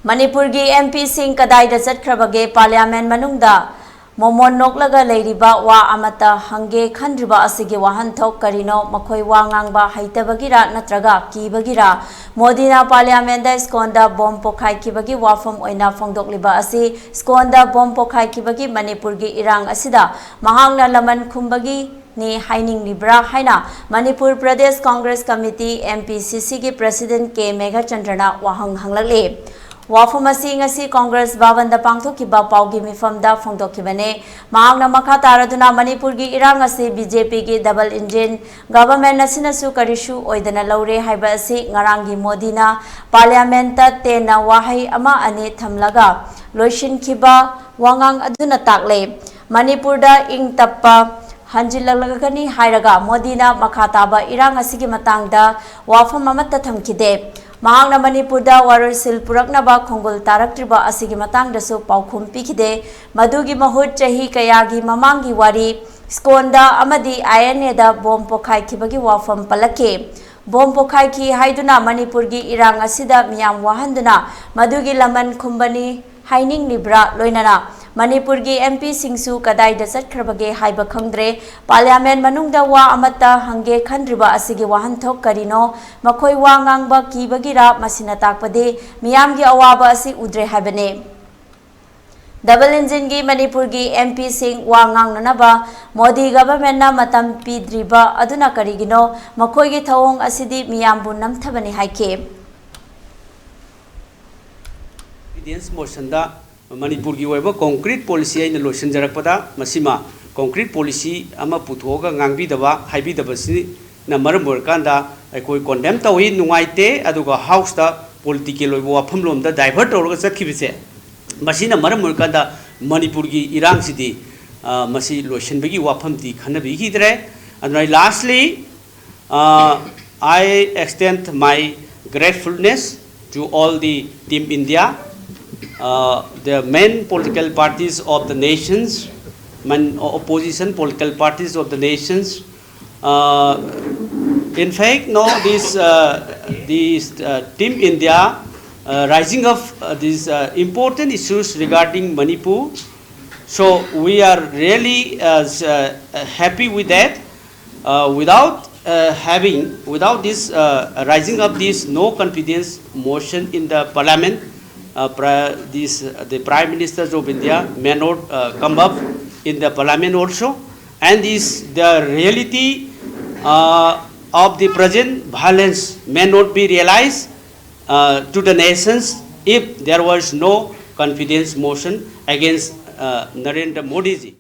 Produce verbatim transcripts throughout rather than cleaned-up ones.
ꯃꯅꯤꯄꯨꯔꯒꯤ ꯑꯦꯝ ꯄꯤꯁꯤꯡ ꯀꯗꯥꯏꯗ ꯆꯠꯈ꯭ꯔꯕꯒꯦ? ꯄꯥꯔꯂꯤꯌꯥꯃꯦꯟ ꯃꯅꯨꯡꯗ ꯃꯣꯃꯣꯟ ꯅꯣꯛꯂꯒ ꯂꯩꯔꯤꯕ ꯋꯥ ꯑꯃꯠꯇ ꯍꯪꯒꯦ ꯈꯟꯗ꯭ꯔꯤꯕ ꯑꯁꯤꯒꯤ ꯋꯥꯍꯟꯊꯣꯛ ꯀꯔꯤꯅꯣ? ꯃꯈꯣꯏ ꯋꯥ ꯉꯥꯡꯕ ꯍꯩꯇꯕꯒꯤꯔ ꯅꯠꯇ꯭ꯔꯒ ꯀꯤꯕꯒꯤꯔ? ꯃꯣꯗꯤꯅ ꯄꯥꯔꯂꯤꯌꯥꯃꯦꯟꯗ ꯏꯁꯀꯣꯟꯗ ꯕꯣꯝ ꯄꯣꯈꯥꯏꯈꯤꯕꯒꯤ ꯋꯥꯐꯝ ꯑꯣꯏꯅ ꯐꯣꯡꯗꯣꯛꯂꯤꯕ ꯑꯁꯤ ꯏꯁꯀꯣꯟꯗ ꯕꯣꯝ ꯄꯣꯈꯥꯏꯈꯤꯕꯒꯤ ꯃꯅꯤꯄꯨꯔꯒꯤ ꯏꯔꯥꯡ ꯑꯁꯤꯗ ꯃꯍꯥꯛꯅ ꯂꯃꯟ ꯈꯨꯝꯕꯒꯤꯅꯤ ꯍꯥꯏꯅꯤꯡꯂꯤꯕ꯭ꯔꯥ ꯍꯥꯏꯅ Manipur Pradesh Congress committee, M P ꯁꯤ ꯁꯤꯒꯤ ꯄ꯭ꯔꯁꯤꯗꯦꯟꯠ ꯀꯦ ꯃꯦꯘꯆꯟꯗ꯭ꯔꯅ ꯋꯥꯍꯪ ꯍꯪꯂꯛꯂꯤ꯫ ꯋꯥꯐꯝ ꯑꯁꯤ ꯉꯁꯤ ꯀꯪꯒ꯭ꯔꯦꯁ ꯚꯕꯟꯗ ꯄꯥꯡꯊꯣꯛꯈꯤꯕ ꯄꯥꯎꯒꯤ ꯃꯤꯐꯝꯗ ꯐꯣꯡꯗꯣꯛꯈꯤꯕꯅꯤ꯫ ꯃꯍꯥꯛꯅ ꯃꯈꯥ ꯇꯥꯔꯗꯨꯅ ꯃꯅꯤꯄꯨꯔꯒꯤ ꯏꯔꯥꯡ ꯑꯁꯤ ꯕꯤ ꯖꯦ ꯄꯤꯒꯤ double engine government ꯑꯁꯤꯅꯁꯨ ꯀꯔꯤꯁꯨ ꯑꯣꯏꯗꯅ ꯂꯧꯔꯦ ꯍꯥꯏꯕ ꯑꯁꯤ ꯉꯔꯥꯡꯒꯤ ꯃꯣꯗꯤꯅ ꯄꯥꯔꯂꯤꯌꯥꯃꯦꯟꯠꯇ ꯇꯦꯟꯅ ꯋꯥꯍꯩ ꯑꯃ ꯑꯅꯤ ꯊꯝꯂꯒ ꯂꯣꯏꯁꯤꯟꯈꯤꯕ ꯋꯥꯉꯥꯡ ꯑꯗꯨꯅ ꯇꯥꯛꯂꯦ꯫ ꯃꯅꯤꯄꯨꯔꯗ ꯏꯪ ꯇꯞꯄ ꯍꯟꯖꯤꯜꯂꯛꯂꯒꯅꯤ ꯍꯥꯏꯔꯒ ꯃꯣꯗꯤꯅ ꯃꯈꯥ ꯇꯥꯕ ꯏꯔꯥꯡ ꯑꯁꯤꯒꯤ ꯃꯇꯥꯡꯗ ꯋꯥꯐꯝ ꯑꯃꯠꯇ ꯊꯝꯈꯤꯗꯦ꯫ ꯃꯍꯥꯛꯅ ꯃꯅꯤꯄꯨꯔꯗ ꯋꯥꯔꯣꯏꯁꯤꯜ ꯄꯨꯔꯛꯅꯕ ꯈꯣꯡꯒꯨꯜ ꯇꯥꯔꯛꯇ꯭ꯔꯤꯕ ꯑꯁꯤꯒꯤ ꯃꯇꯥꯡꯗꯁꯨ ꯄꯥꯎꯈꯨꯝ ꯄꯤꯈꯤꯗꯦ꯫ ꯃꯗꯨꯒꯤ ꯃꯍꯨꯠ ꯆꯍꯤ ꯀꯌꯥꯒꯤ ꯃꯃꯥꯡꯒꯤ ꯋꯥꯔꯤ, ꯁ꯭ꯀꯣꯟꯗ ꯑꯃꯗꯤ ꯑꯥꯏ ꯑꯦꯟ ꯑꯦꯗ ꯕꯣꯝ ꯄꯣꯈꯥꯏꯈꯤꯕꯒꯤ ꯋꯥꯐꯝ ꯄꯜꯂꯛꯈꯤ꯫ ꯕꯣꯝ ꯄꯣꯈꯥꯏꯈꯤ ꯍꯥꯏꯗꯨꯅ ꯃꯅꯤꯄꯨꯔꯒꯤ ꯏꯔꯥꯡ ꯑꯁꯤꯗ ꯃꯤꯌꯥꯝ ꯋꯥꯍꯟꯗꯨꯅ ꯃꯗꯨꯒꯤ ꯂꯃꯟ ꯈꯨꯝꯕꯅꯤ ꯍꯥꯏꯅꯤꯡꯂꯤꯕ꯭ꯔꯥ? ꯂꯣꯏꯅꯅ ꯃꯅꯤꯄꯨꯔꯒꯤ ꯑꯦꯝ ꯄꯤꯁꯤꯡꯁꯨ ꯀꯗꯥꯏꯗ ꯆꯠꯈ꯭ꯔꯕꯒꯦ ꯍꯥꯏꯕ ꯈꯪꯗ꯭ꯔꯦ꯫ ꯄꯥꯔꯂꯤꯌꯥꯃꯦꯟ ꯃꯅꯨꯡꯗ ꯋꯥ ꯑꯃꯠꯇ ꯍꯪꯒꯦ ꯈꯟꯗ꯭ꯔꯤꯕ ꯑꯁꯤꯒꯤ ꯋꯥꯍꯟꯊꯣꯛ ꯀꯔꯤꯅꯣ? ꯃꯈꯣꯏ ꯋꯥ ꯉꯥꯡꯕ ꯀꯤꯕꯒꯤꯔ? ꯃꯁꯤꯅ ꯇꯥꯛꯄꯗꯤ ꯃꯤꯌꯥꯝꯒꯤ ꯑꯋꯥꯕ ꯑꯁꯤ ꯎꯗ꯭ꯔꯦ ꯍꯥꯏꯕꯅꯤ꯫ Double engine ꯒꯤ ꯃꯅꯤꯄꯨꯔꯒꯤ ꯑꯦꯝ ꯄꯤꯁꯤꯡ ꯋꯥ ꯉꯥꯡꯅꯅꯕ ꯃꯣꯗꯤ ꯒꯚꯔꯟꯃꯦꯟꯠꯅ ꯃꯇꯝ ꯄꯤꯗ꯭ꯔꯤꯕ ꯑꯗꯨꯅ ꯀꯔꯤꯒꯤꯅꯣ? ꯃꯈꯣꯏꯒꯤ ꯊꯧꯑꯣꯡ ꯑꯁꯤꯗꯤ ꯃꯤꯌꯥꯝꯕꯨ ꯅꯝꯊꯕꯅꯤ ꯍꯥꯏꯈꯤ꯫ Confidence motion ꯗ ꯃꯅꯤꯄꯨꯔꯒꯤ ꯑꯣꯏꯕ concrete policy ꯑꯩꯅ ꯂꯣꯏꯁꯤꯟꯖꯔꯛꯄꯗ ꯃꯁꯤꯃ concrete policy ꯑꯃ ꯄꯨꯊꯣꯛꯑꯒ ꯉꯥꯡꯕꯤꯗꯕ, ꯍꯥꯏꯕꯤꯗꯕꯁꯤꯅ ꯃꯔꯝ ꯑꯣꯏꯔꯀꯥꯟꯗ ꯑꯩꯈꯣꯏ condemn ꯇꯧꯏ, ꯅꯨꯡꯉꯥꯏꯇꯦ꯫ ꯑꯗꯨꯒ House ꯇ political ꯑꯣꯏꯕ ꯋꯥꯐꯝꯂꯣꯝꯗ divert ꯇꯧꯔꯒ ꯆꯠꯈꯤꯕꯁꯦ, ꯃꯁꯤꯅ ꯃꯔꯝ ꯑꯣꯏꯔꯀꯥꯟꯗ ꯃꯅꯤꯄꯨꯔꯒꯤ ꯏꯔꯥꯡꯁꯤꯗꯤ, ꯑ, ꯃꯁꯤ ꯂꯣꯏꯁꯤꯟꯕꯒꯤ ꯋꯥꯐꯝꯗꯤ ꯈꯟꯅꯕꯤꯈꯤꯗ꯭ꯔꯦ꯫ ꯑꯗꯨꯅ lastly, uh, I extend my gratefulness to all the Team India, uh, the main political parties of the nations, main opposition political parties of the nations. Uh, in fact, no, this, uh, this, uh, Team India Uh, rising of uh, these uh, important issues regarding Manipur. So we are really uh, s- uh, happy with that. Uh, without uh, having, without this uh, rising of this no confidence motion in the parliament, uh, pri- this uh, the Prime Minister of India may not uh, come up in the parliament also, and this the reality uh, of the present violence may not be realized uh, to the nations if there was no confidence motion against uh, Narendra Modi ji.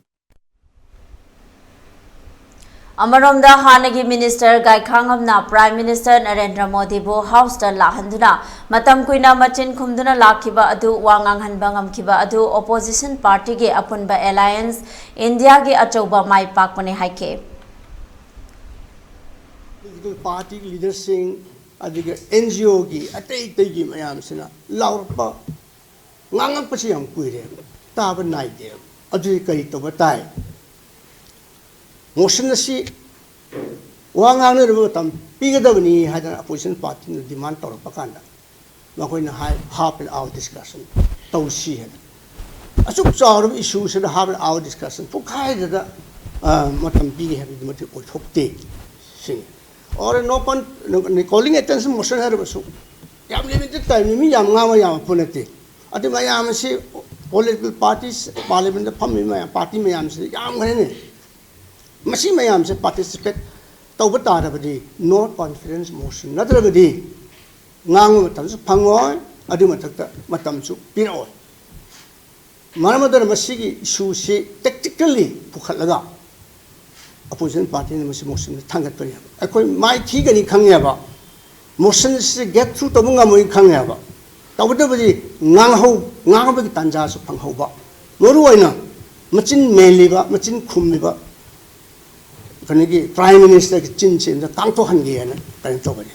ꯑꯃꯔꯣꯝꯗ, ꯍꯥꯟꯅꯒꯤ minister ꯒꯥꯏꯈꯥꯉꯝꯅ prime minister Narendra ꯃꯣꯗꯤꯕꯨ ꯍꯥꯎꯁꯇ ꯂꯥꯛꯍꯟꯗꯨꯅ ꯃꯇꯝ ꯀꯨꯏꯅ ꯃꯆꯤꯟ ꯈꯨꯝꯗꯨꯅ ꯂꯥꯛꯈꯤꯕ ꯑꯗꯨ ꯋꯥ ꯉꯥꯡꯍꯟꯕ ꯉꯝꯈꯤꯕ ꯑꯗꯨ opposition ꯄꯥꯔꯇꯤꯒꯤ ꯑꯄꯨꯟꯕ ꯑꯦꯂꯥꯏꯌꯦꯟꯁ ꯏꯟꯗꯤꯌꯥꯒꯤ ꯑꯆꯧꯕ ꯃꯥꯏ ꯄꯥꯛꯄꯅꯤ ꯍꯥꯏꯈꯤ꯫ ꯄꯣꯂꯤꯇꯤꯀꯦꯜ ꯄꯥꯔꯇꯤꯒꯤ ꯂꯤꯗꯔꯁꯤꯡ, ꯑꯗꯨꯒ ꯑꯦꯟ ꯖꯤ ꯑꯣꯒꯤ ꯑꯇꯩ ꯑꯇꯩꯒꯤ ꯃꯌꯥꯝꯁꯤꯅ ꯂꯥꯎꯔꯛꯄ, ꯉꯥꯡꯉꯛꯄꯁꯤ ꯌꯥꯝ ꯀꯨꯏꯔꯦ, ꯇꯥꯕ ꯅꯥꯏꯗꯦ꯫ ꯑꯗꯨꯗꯤ ꯀꯔꯤ ꯇꯧꯕ ꯇꯥꯏ? ꯃꯣꯁꯟ ꯑꯁꯤ ꯋꯥ ꯉꯥꯡꯅꯅꯕ ꯃꯇꯝ ꯄꯤꯒꯗꯕꯅꯤ ꯍꯥꯏꯗꯅ ꯑꯣꯄꯣꯖꯤꯁꯟ ꯄꯥꯔꯇꯤꯅ ꯗꯤꯃꯥꯟ ꯇꯧꯔꯛꯄ ꯀꯥꯟꯗ, ꯃꯈꯣꯏꯅ ꯍꯥꯏ, half an hour discussion ꯇꯧꯁꯤ ꯍꯥꯏꯅ꯫ ꯑꯁꯨꯛ ꯆꯥꯎꯔꯕ ꯏꯁꯨꯁꯤꯗ half an hour discussion ꯄꯨꯡꯈꯥꯏꯗꯗ ꯃꯇꯝ ꯄꯤꯒꯦ ꯍꯥꯏꯕꯗꯤ ꯃꯗꯨ ꯑꯣꯏꯊꯣꯛꯇꯦ ꯁꯤꯅꯤ꯫ ꯑꯣꯔ ꯅꯣ ꯀꯣꯟ ꯀꯣꯂꯤꯡ ꯑꯦꯇꯦꯟꯁꯟ ꯃꯣꯁꯟ ꯍꯥꯏꯔꯕꯁꯨ ꯌꯥꯝ ꯂꯤꯃꯤꯇꯦꯠ ꯇꯥꯏꯝꯅꯤ, ꯃꯤ ꯌꯥꯝ ꯉꯥꯡꯕ ꯌꯥꯕ ꯄꯣꯠ ꯅꯠꯇꯦ꯫ ꯑꯗꯨ ꯃꯌꯥꯝ ꯑꯁꯤ ꯄꯣꯂꯤꯇꯤꯀꯦꯜ ꯄꯥꯔꯇꯤꯁ, ꯄꯥꯔꯂꯤꯌꯥꯃꯦꯟꯗ ꯐꯝꯃꯤꯕ ꯃꯌꯥꯝ, ꯄꯥꯔꯇꯤ ꯃꯌꯥꯝꯁꯤꯗ ꯌꯥꯝꯈ꯭ꯔꯦꯅꯦ꯫ ꯃꯁꯤ ꯃꯌꯥꯝꯁꯦ ꯄꯥꯔꯇꯤꯁꯤꯄꯦꯠ ꯇꯧꯕ ꯇꯥꯔꯕꯗꯤ, ꯅꯣ ꯀꯣꯟꯐꯤꯗꯦꯟꯁ ꯃꯣꯁꯟ ꯅꯠꯇ꯭ꯔꯕꯗꯤ ꯉꯥꯡꯕ ꯃꯇꯝꯁꯨ ꯐꯪꯉꯣꯏ, ꯑꯗꯨꯒꯤ ꯃꯊꯛꯇ ꯃꯇꯝꯁꯨ ꯄꯤꯔꯛꯑꯣꯏ꯫ ꯃꯔꯝ ꯑꯗꯨꯅ ꯃꯁꯤꯒꯤ ꯏꯁꯨꯁꯤ ꯇꯦꯛꯇꯤꯀꯦꯜꯂꯤ ꯄꯨꯈꯠꯂꯒ ꯑꯣꯄꯣꯖꯤꯁꯟ ꯄꯥꯔꯇꯤꯅ ꯃꯁꯤ ꯃꯣꯁꯟꯁꯤ ꯊꯥꯡꯒꯠꯄꯅꯦꯕ꯫ ꯑꯩꯈꯣꯏ ꯃꯥꯏꯊꯤꯒꯅꯤ ꯈꯪꯉꯦꯕ, ꯃꯣꯁꯟꯁꯤ ꯒꯦꯠ ꯊ꯭ꯔꯨ ꯇꯧꯕ ꯉꯝꯃꯣꯏ ꯈꯪꯉꯦꯕ꯫ ꯇꯧꯕꯇꯕꯨꯗꯤ ꯉꯥꯡꯍꯧ ꯉꯥꯡꯕꯒꯤ ꯇꯥꯟꯖꯥꯁꯨ ꯐꯪꯍꯧꯕ, ꯃꯔꯨꯑꯣꯏꯅ ꯃꯆꯤꯟ ꯃꯦꯜꯂꯤꯕ, ꯃꯆꯤꯟ ꯈꯨꯝꯂꯤꯕ ꯀꯩꯅꯣꯒꯤ ꯄ꯭ꯔꯥꯏꯝ ꯃꯤꯅꯤꯁꯇꯔꯒꯤ ꯆꯤꯟꯁꯦ ꯑꯝꯇ ꯀꯥꯡꯊꯣꯛꯍꯟꯒꯦ ꯍꯥꯏꯅ ꯀꯩꯅꯣ ꯇꯧꯕꯅꯤ꯫